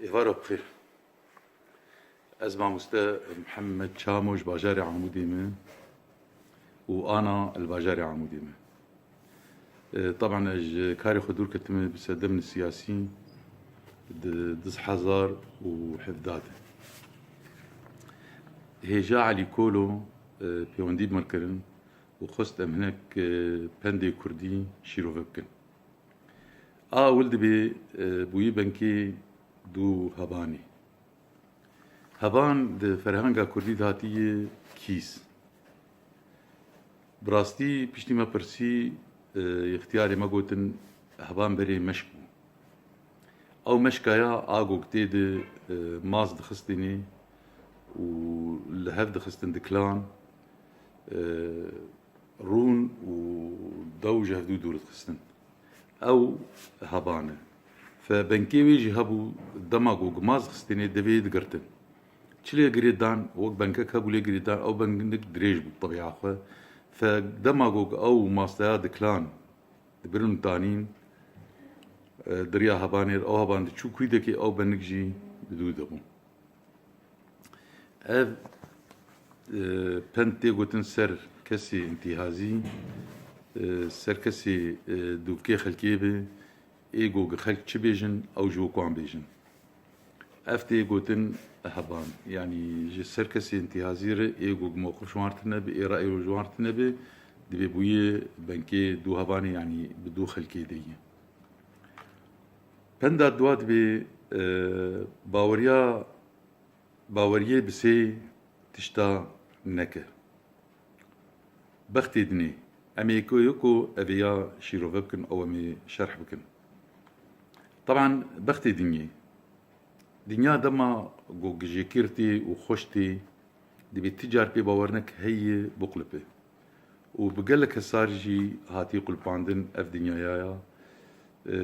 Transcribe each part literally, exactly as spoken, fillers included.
Êvara bi xêr. Ez mamoste Mihemed Çamo ji bajarê Amûdê me û Ana li bajarê Amûdê me. E, taban ez ji karê xwe dûr ketime bi sedemên siyasî di du hezar û hevdeh de. Hêja Elî Kolo, e, pêwendî bi min kirin û xwest em hinek, e, pendê kurdî şîrove bikin. A ewil dibê, e, bûyî benkê dû hebanê. Heban di ferhenga kurdî de hatiye kîs. Bi rastî piştî me pirsî, e, ixtiyarê me gotin heban berê meşk bû. Ew meşka ya a gog tê de, e, maz dixistinê û li hev dixistin diklan, e, rûn û dew ji hevdû dûr dixistin. Ew heban e. Fe benkê wê jî hebû, dema ku maz xistinê devê digirtin. Çi lê girê dan, wek benkek hebû lê girê dan, ew benik dirêj bû bi tebîa xwe. Fe dema ku ew mastaya diklan, dibirin û tanîn, e, diriya hebanê, ew heban diçû kûdekê ew benik jî bi dû dibû. Ev, e, pend tê gotin ser kesê întîhazî, e, ser kesê, e, dûvkê xelkê be, ê go xelk çi bêjin, ew ji wan bêjin. Ev tê gotin heban. Yanî ji ser kesê întîhazî re ê go mewqif ji wan re tune be, ê rayê ji wan re tune be, dibê bûyê benkê dû hebanê, yanî bi dû xelkê de ye. Penda dua dibê, e, baweriya Baweriyê bi sê tişta neke. Bextê dinê. Em ê ku yeko evê ya şîrove bikin, ew em ê şerh bikin. Taban bextê dinyê. Dinya dema ku gijêkir tê û xweş tê, dibê ti car pê bawernek heye biqulipê. Û bi gelek hesar jî hatiye qulpandin ev dinyaya ya. Ee,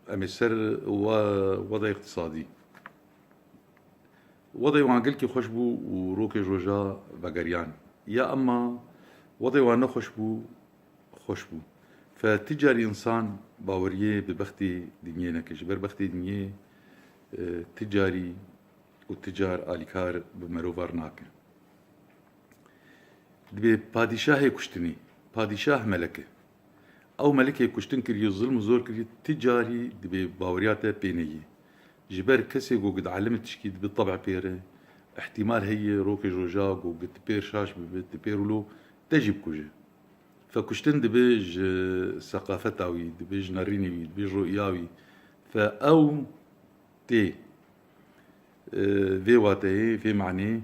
em ê ser we-, weda îqtisadî. Wedayê wan gelkî xweş bû û rokê roja vegeriyan. Ya emma wedayê wan nexweş bû, xweş bû. Fe ti carî însan baweriyê bi bextê dinyê neke. Ji ber bextê dinyê, e, ti carî û ti car alîkar bi merov re nake. Dibê padîşahê kuştinê, padîşah melek e. Ew melekê kuştin kiriye, zilm û zor kiriye, ti carî dibê baweriya te pê neyê. Ji ber kesê ku di elimi tişkî dibi tebî pê re, îhtîmal heye rokê roja ku tu pêr şaş bibe, tu pêr wilo, te jî bikuje. Fe kuştin dibe ji seqafeta wî, dibe ji nerînê wî, dibe ji roya wî. Fe ew tê, e, vê wateyê, vê manê,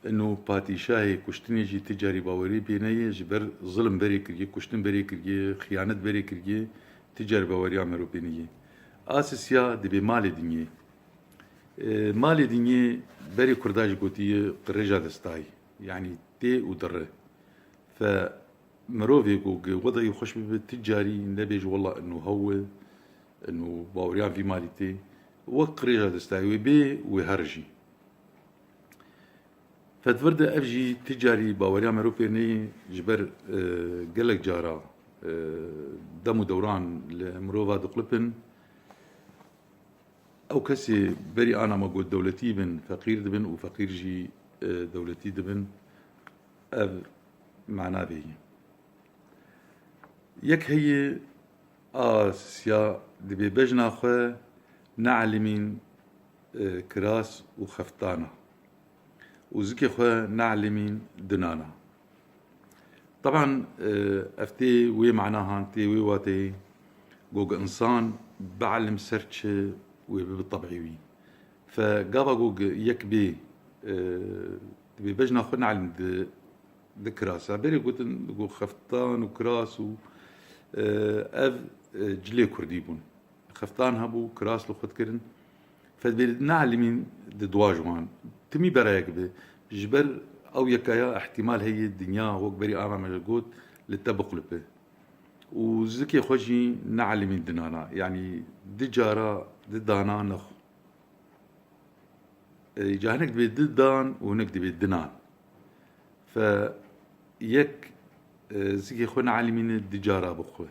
ino padîşahê kuştinê jî ti carî bawerî pê neyê, ji ber zilm berê kiriye, kuştin berê kiriye, xiyanet berê kiriye, ti carî baweriya mero pê neyê. A sisiya dibê malê dinyê. E, malê dinyê berê Kurda jî gotiye qirêja destayî. Yanî tê û dire. Fe mirovê ku gi wedayî xweş bibe, ti carî nebêje, "Wela ino hew e, ino baweriya vî malî tê." Wek qirêja destayê wê bê, wê here jî. Fe di vir de ev jî ti carî baweriya mero pê neyê, ji ber, e, gelek cara, e, dem û dewran li mirova diqulipin. Ew kesê berî ana me got dewletî bin, feqîr dibin û feqîr jî, e, dewletî dibin. Ev mana vê ye. Yek heye a sisiya dibê bejna xwe neelimîn, e, kiras û xeftana û zikê xwe neelimîn dinana. Taban, e, ev tê wê mana han, tê wê wateyê, gog insan bielm ser çi wê bibe tebî wî. Fe gava gog yek bê, e, dibê bejna xwe neelim di, di kirasa. Berê gotin, go xeftan û kiras û, e, ev, e, cilê kurdî bûn. Xeftan hebû, kiras li xwe dikirin. Fe dibê neelimîn di dua ji wan. Timî berayek bi. Ji ber ew yekaya îhtîmal heye dinya wek berî ana me got li te biqulipê. Û zikê xwe jî neelimîn dinana. Yanî di cara, di dana nexwe. E, ca hinek dibê di dan û hinek dibê dinan. Fe yek, e, zikê xwe neelimîne di cara bixwe.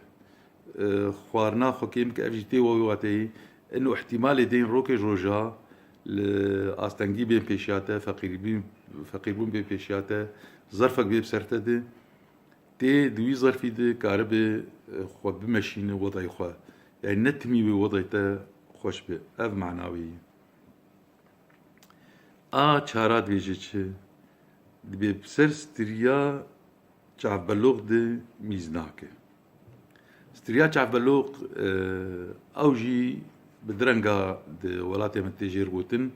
E, xwarina xwe kêm bike, ev jî tê wê wateyê, Ino îhtîmalê dên rokê roja li astengî bên pêşiya te, feqîrbîn-, feqîrbûn bên pêşiya te, zerfek bê bi ser te de, tê di wî zerfî de karibe, e, xwe bimeşîne wedayê xwe. Yani ne timî wê wedayê te xweş be. Ev mana wê ye. A çara dibêje çi? Dibê bi ser stiriya çavbeloq de mîz nake. Stiriya çavbeloq, e, ew jî bi direnga di welatê me tê jêr gotin.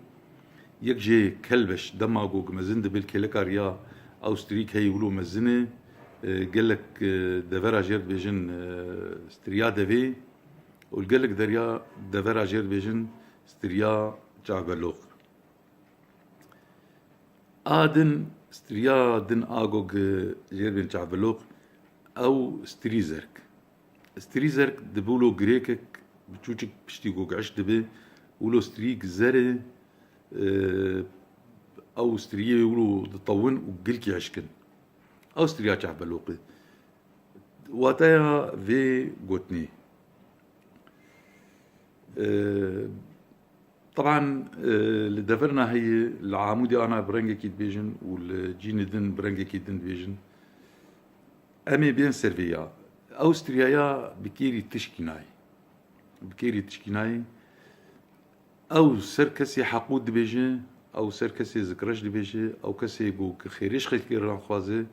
Yek jê kelbeş, dema ku mezin dibe li kêleka riya ew stirîk heye wilo mezin e, e, gelek, e, devera jêr dibêjin, e, stiriya devê û li gelek derya devera jêr dibêjin stiriya çavbeloq. A din, stiriya din a gog, e, jêr bên çavbeloq, ew stirî zerk. Stirî zerk dibe wilo girêkek biçûçik piştî gog eşk dibe, wilo stirîk zer e, e, ew stiriyê wilo ditewin û gilkî eşkin. Ew stiriya çavbeloq e. Wateya vê gotinê. E, Teban, e, li deverna heye, li Amûdê ana bi rengekî dibêjin û li cînê din bi rengekî din dibêjin. Em ê bên ser vê ya. Ew striyaya bi kêrî tişkî nayê. Bi kêrî tişkî nayê. Ew ser kesê heqû dibêje, ew ser kesê zikreş dibêje, ew kesê ku ki xêrê ji xelkê re naxwaze,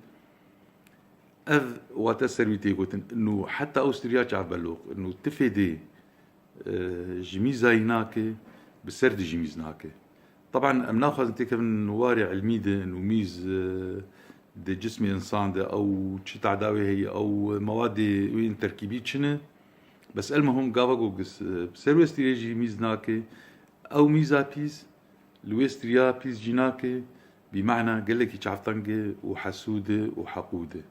ev wate ser wî tê gotin. Nû heta ew stiriya çavbeloq, nû tifê dê, e, ji mîzayî nake, bi ser de jî mîz nake. Teban em naxwazin têkevin warê ilmî de, nû mîz, e, di cismê însan de, ew çi tadawê heye, ew mewadê wê yên terkîbî çi ne. Bes elmuhim gava ku gis, e, bi ser wê stirê jî mîz nake, ew mîza pîs, li wê stiriya pîs jî nake, bîmana gelekî çavteng e û hesûd e û heqûd e.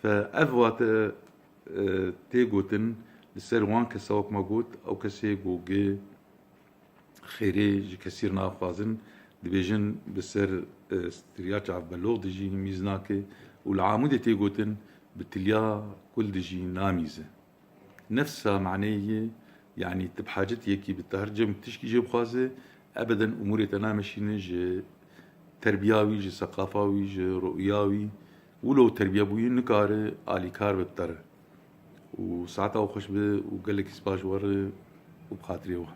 Fe ev wate, e, tê gotin li ser wan kesa wek me got, ew kesê ku gi xêrê ji kesî re naxwazin, dibêjin bi ser, e, stiriya çavbeloq de jî mîz nake û li Amûdê tê gotin bi tiliya kul de jî namîze. Nefsa maneyê, yanî tu bi hacetiyekî bi te her cem tişkî jê bixwaze, ebeden umûrê te nameşîne ji terbiya wî, ji seqafa wî, ji ruya wî. Wilo terbiye bûyî nikare alîkar be bi te re. Û saeta we xweş be û gelekî spas ji we re û bi xatirê we.